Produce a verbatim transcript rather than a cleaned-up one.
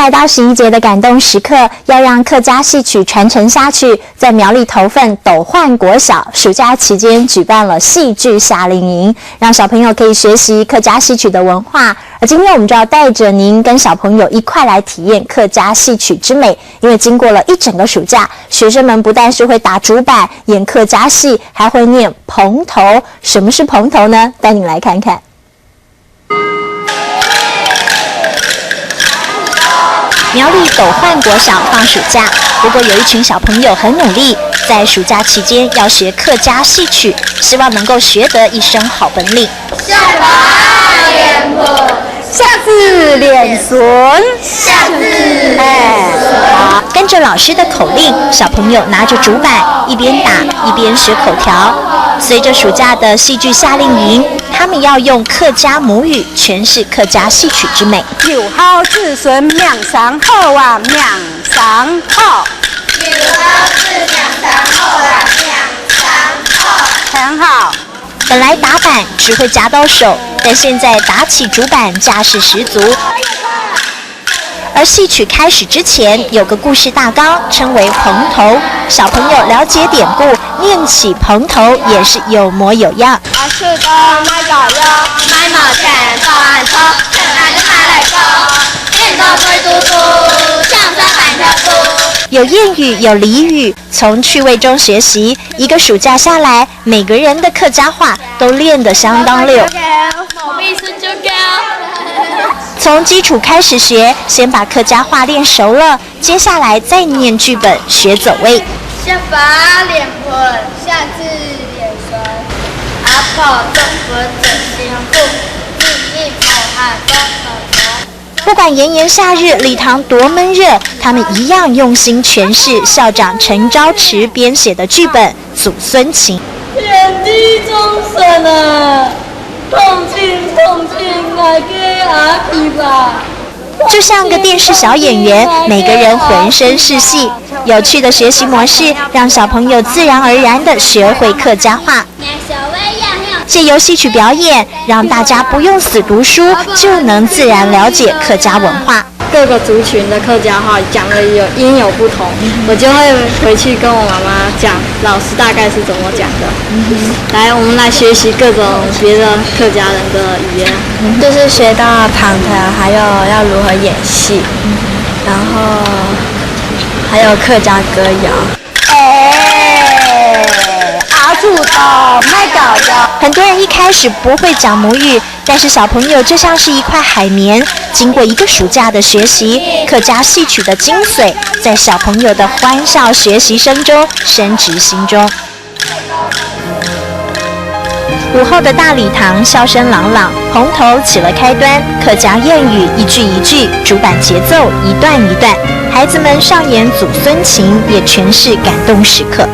来到十一节的感动时刻，要让客家戏曲传承下去，在苗栗头份斗焕国小暑假期间举办了戏剧夏令营，让小朋友可以学习客家戏曲的文化。而今天我们就要带着您跟小朋友一块来体验客家戏曲之美，因为经过了一整个暑假，学生们不但是会打竹板、演客家戏，还会念蓬头。什么是蓬头呢？带你们来看看。苗栗斗焕国小放暑假，不过有一群小朋友很努力，在暑假期间要学客家戏曲，希望能够学得一身好本领。下子连孙，下子，哎，好，跟着老师的口令，小朋友拿着竹板，一边打一边学口条。随着暑假的戏剧夏令营，他们要用客家母语诠释客家戏曲之美。有孝子孙命生好啊，命生好。有孝子命生好啊，命生好。很好。本来打板只会夹到手，但现在打起竹板架势十足。而戏曲开始之前，有个故事大纲，称为蓬头。小朋友了解典故，念起蓬头也是有模有样。啊，是的，那个要买毛钱，保安车，等下就买来个，变到贵嘟嘟，像在板条布。有谚语，有俚语，从趣味中学习，一个暑假下来，每个人的客家话都练得相当溜。从基础开始学，先把客家话练熟了，接下来再念剧本学走位。下巴连盆，下子连孙，阿婆做饭真辛苦，日日无闲做好事。不管炎炎夏日，礼堂多闷热，他们一样用心诠释校长陈昭池编写的剧本《祖孙情》。天地众生啊，同情同情，来个阿弟吧。就像个电视小演员，每个人浑身是戏。有趣的学习模式，让小朋友自然而然地学会客家话。借由戏曲表演，让大家不用死读书，就能自然了解客家文化。各个族群的客家话讲的有音有不同，我就会回去跟我妈妈讲，老师大概是怎么讲的。来，我们来学习各种别的客家人的语言。就是学到旁白，还有要如何演戏，然后还有客家歌谣。哎，阿祖的麦搞的。很多人一开始不会讲母语，但是小朋友就像是一块海绵，经过一个暑假的学习，客家戏曲的精髓在小朋友的欢笑学习声中深植心中。午后的大礼堂笑声朗朗，蓬头起了开端，客家谚语一句一句，竹板节奏一段一段，孩子们上演祖孙情，也诠释感动时刻。